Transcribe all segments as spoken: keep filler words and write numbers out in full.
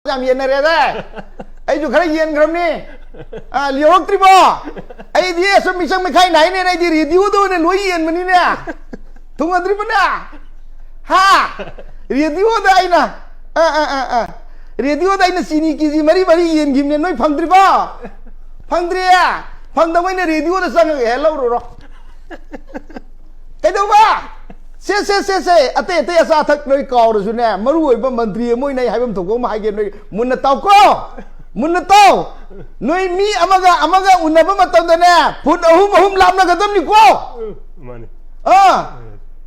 ꯌꯥꯝ ꯌꯦꯟꯅꯔꯦꯗ꯫ ꯑꯩꯁꯨ ꯈꯔ ꯌꯦꯟꯈ꯭ꯔꯕꯅꯤ꯫ ꯑ, ꯌꯧꯔꯛꯇ꯭ꯔꯤꯕꯣ? ꯑꯩꯗꯤ ꯑꯁꯨꯝ ꯃꯤꯆꯪ ꯃꯤꯈꯥꯏ ꯅꯥꯏꯅꯦꯅ ꯑꯩꯗꯤ ꯔꯦꯗꯤꯑꯣꯗ ꯑꯣꯏꯅ ꯂꯣꯏ ꯌꯦꯟꯕꯅꯤꯅꯦ꯫ ꯊꯨꯡꯉꯗ꯭ꯔꯤꯕꯅꯦ? ꯍꯥ? ꯔꯦꯗꯤꯑꯣꯗ ꯑꯩꯅ, ꯑ, ꯑ, ꯑ, ꯑ꯫ ꯔꯦꯗꯤꯑꯣꯗ ꯑꯩꯅ ꯆꯤꯅꯤ ꯀꯦꯖꯤ ꯃꯔꯤ ꯃꯔꯤ ꯌꯦꯟꯈꯤꯕꯅꯦ, ꯅꯣꯏ ꯐꯪꯗ꯭ꯔꯤꯕꯣ? ꯐꯪꯗ꯭ꯔꯤꯌꯦ? ꯐꯪꯗꯕꯉꯩꯅ ꯔꯦꯗꯤꯑꯣꯗ ꯆꯪꯉꯒ ꯍꯦꯛ ꯂꯧꯔꯨꯔꯣ꯫ ꯀꯩꯗꯧꯕ? ꯁꯦ, ꯁꯦ, ꯁꯦ, ꯁꯦ, ꯑꯇꯩ ꯑꯇꯩ ꯑꯆꯥ ꯑꯊꯛ ꯂꯣꯏ ꯀꯥꯎꯔꯁꯨꯅꯦ, ꯃꯔꯨ ꯑꯣꯏꯕ ꯃꯟꯇ꯭ꯔꯤ ꯑꯃ ꯑꯣꯏꯅ ꯑꯩ ꯍꯥꯏꯐꯝ ꯊꯣꯛꯄ ꯑꯃ ꯍꯥꯏꯒꯦ, ꯅꯣꯏ ꯃꯨꯟꯅ ꯇꯥꯎꯀꯣ꯫ ꯃꯨꯟꯅ ꯇꯥꯎ꯫ ꯅꯣꯏ ꯃꯤ ꯑꯃꯒ ꯑꯃꯒ ꯎꯅꯕ ꯃꯇꯝꯗꯅꯦ, ꯐꯨꯠ ꯑꯍꯨꯝ ꯑꯍꯨꯝ ꯂꯥꯞꯅꯒꯗꯕꯅꯤꯀꯣ꯫ ꯃꯥꯅꯤ꯫ ꯑꯥ,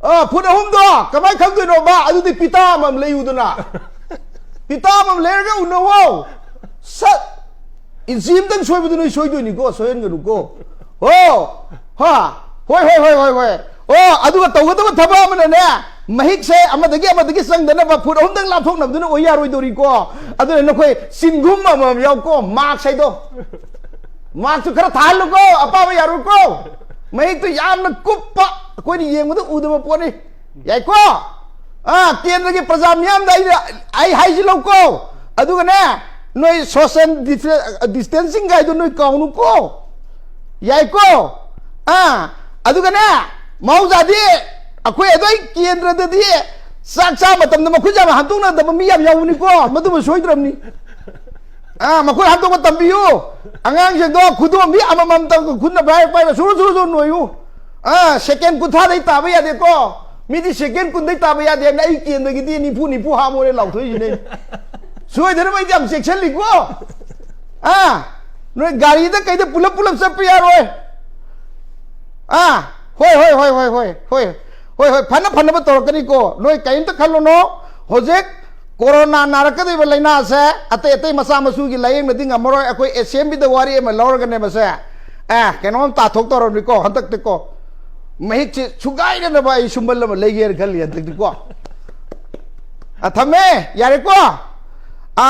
ꯑꯥ, ꯐꯨꯠ ꯑꯍꯨꯝꯗꯣ ꯀꯃꯥꯏꯅ ꯈꯪꯗꯣꯏꯅꯣꯕ? ꯑꯗꯨꯗꯤ ꯄꯤꯇꯥ ꯑꯃꯃꯝ ꯂꯩꯌꯨꯗꯅ꯫ ꯄꯤꯇꯥ ꯑꯃꯃꯝ ꯂꯩꯔꯒ ꯎꯅꯧꯋꯣ꯫ ꯁꯠ! ꯏꯟꯆꯤ ꯑꯃꯇꯪ ꯁꯣꯏꯕꯗꯨ ꯅꯣꯏ ꯁꯣꯏꯗꯣꯏꯅꯤꯀꯣ, ꯁꯣꯏꯍꯟꯒꯅꯨꯀꯣ꯫ ꯍꯣ! ꯍꯥ! ꯍꯣꯏ, ꯍꯣꯏ, ꯍꯣꯏ, ꯍꯣꯏ, ꯍꯣꯏ꯫ ꯑꯣ, ꯑꯗꯨꯒ ꯇꯧꯒꯗꯕ ꯊꯕꯛ ꯑꯃꯅꯅꯦ, ꯃꯍꯤꯛꯁꯦ ꯑꯃꯗꯒꯤ ꯑꯃꯗꯒꯤ ꯆꯪꯗꯅꯕ ꯐꯨꯠ ꯑꯍꯨꯝꯗꯪ ꯂꯥꯞꯊꯣꯛꯅꯕꯗꯨꯅ ꯑꯣꯏ ꯌꯥꯔꯣꯏꯗꯧꯔꯤꯀꯣ꯫ ꯑꯗꯨꯅ ꯅꯈꯣꯏ ꯆꯤꯡꯒꯨꯝ ꯑꯃꯃꯝ ꯌꯥꯎꯀꯣ, ꯃꯥꯛꯁ ꯍꯥꯏꯗꯣ꯫ ꯃꯥꯛꯁꯁꯨ ꯈꯔ ꯊꯥꯍꯜꯂꯨꯀꯣ, ꯑꯄꯥꯕ ꯌꯥꯔꯣꯏꯀꯣ꯫ ꯃꯍꯤꯛꯇꯨ ꯌꯥꯝꯅ ꯀꯨꯞꯄ, ꯑꯩꯈꯣꯏꯅ ꯌꯦꯡꯕꯗ ꯎꯗꯕ ꯄꯣꯠꯅꯤ꯫ ꯌꯥꯏꯀꯣ? ꯑꯥ, ꯀꯦꯟꯗ꯭ꯔꯒꯤ ꯄ꯭ꯔꯖꯥ ꯃꯤꯌꯥꯝꯗ ꯑꯩꯅ, ꯑꯩ ꯍꯥꯏꯁꯤ ꯂꯧꯀꯣ꯫ ꯑꯗꯨꯒꯅꯦ, ꯅꯣꯏ social distancing ꯒꯥꯏꯗꯣ ꯅꯣꯏ ꯀꯥꯎꯅꯨꯀꯣ꯫ ꯌꯥꯏꯀꯣ? ꯑꯥ, ꯑꯗꯨꯒꯅꯦ, ꯃꯍꯧꯁꯥꯗꯤ ꯑꯩꯈꯣꯏ ꯑꯗꯨꯋꯥꯏ ꯀꯦꯟꯗ꯭ꯔꯗꯗꯤ ꯆꯥꯛ ꯆꯥ ꯃꯇꯝꯗ ꯃꯈꯨꯠ ꯌꯥꯝ ꯍꯥꯝꯗꯣꯛꯅꯗꯕ ꯃꯤ ꯌꯥꯝ ꯌꯥꯎꯕꯅꯤꯀꯣ, ꯃꯗꯨꯃ ꯁꯣꯏꯗ꯭ꯔꯕꯅꯤ꯫ ꯑꯥ, ꯃꯈꯨꯠ ꯍꯥꯝꯗꯣꯛꯄ ꯇꯝꯕꯤꯌꯨ꯫ ꯑꯉꯥꯡꯁꯤꯡꯗꯣ ꯈꯨꯗꯣꯝꯕꯤ ꯑꯃꯃꯝꯇꯪ ꯈꯨꯠꯅ ꯄꯥꯏꯔ ꯄꯥꯏꯔ ꯁꯨꯔꯨ ꯁꯨꯔꯨ ꯁꯨꯔꯨ ꯅꯣꯏꯌꯨ꯫ ꯑꯥ, second ꯀꯨꯟꯊ꯭ꯔꯥꯗꯩ ꯇꯥꯕ ꯌꯥꯗꯦꯀꯣ꯫ ꯃꯤꯗꯤ second ꯀꯨꯟꯗꯩ ꯇꯥꯕ ꯌꯥꯗꯦ ꯍꯥꯏꯕꯅ ꯑꯩ ꯀꯦꯟꯗꯒꯤꯗꯤ ꯅꯤꯐꯨ ꯅꯤꯐꯨ ꯍꯥꯝꯃꯣꯅ ꯂꯥꯎꯊꯣꯛꯏꯁꯤꯅꯦ꯫ ꯁꯣꯏꯗꯅꯕ ꯑꯩꯗꯤ ꯌꯥꯝ ꯆꯦꯛꯁꯤꯜꯂꯤꯀꯣ꯫ ꯑꯥ, ꯅꯣꯏ ꯒꯥꯔꯤꯗ ꯀꯩꯗ ꯄꯨꯂꯞ ꯄꯨꯂꯞ ꯆꯠꯄ ꯌꯥꯔꯣꯏ꯫ ꯑꯥ, ꯍꯣꯏ, ꯍꯣꯏ, ꯍꯣꯏ, ꯍꯣꯏ, ꯍꯣꯏ, ꯍꯣꯏ, ꯍꯣꯏ, ꯍꯣꯏ, ꯐꯅ ꯐꯅꯕ ꯇꯧꯔꯛꯀꯅꯤꯀꯣ, ꯅꯣꯏ ꯀꯔꯤꯝꯇ ꯈꯜꯂꯨꯅꯣ꯫ ꯍꯧꯖꯤꯛ ꯀꯣꯔꯣꯅꯥ ꯅꯥꯔꯛꯀꯗꯧꯔꯤꯕ ꯂꯥꯏꯅꯥꯁꯦ ꯑꯇꯩ ꯑꯇꯩ ꯃꯆꯥ ꯃꯁꯨꯒꯤ ꯂꯥꯏꯌꯦꯡꯅꯗꯤ ꯉꯝꯃꯔꯣꯏ꯫ ꯑꯩꯈꯣꯏ ꯑꯦꯁꯦꯝꯕ꯭ꯂꯤꯗ ꯋꯥꯔꯤ ꯑꯃ ꯂꯧꯔꯒꯅꯦ ꯃꯁꯦ, ꯑꯦ, ꯀꯩꯅꯣꯝ ꯇꯥꯊꯣꯛꯇꯧꯔꯕꯅꯤꯀꯣ ꯍꯟꯗꯛꯇꯤꯀꯣ꯫ ꯃꯍꯤꯛꯁꯦ ꯁꯨꯒꯥꯏꯗꯅꯕ ꯑꯩ ꯁꯨꯝꯕꯜ ꯑꯃ ꯂꯩꯒꯦꯅ ꯈꯜꯂꯤ ꯍꯟꯗꯛꯇꯤꯀꯣ꯫ ꯑ, ꯊꯝꯃꯦ, ꯌꯥꯔꯦꯀꯣ? ꯑ,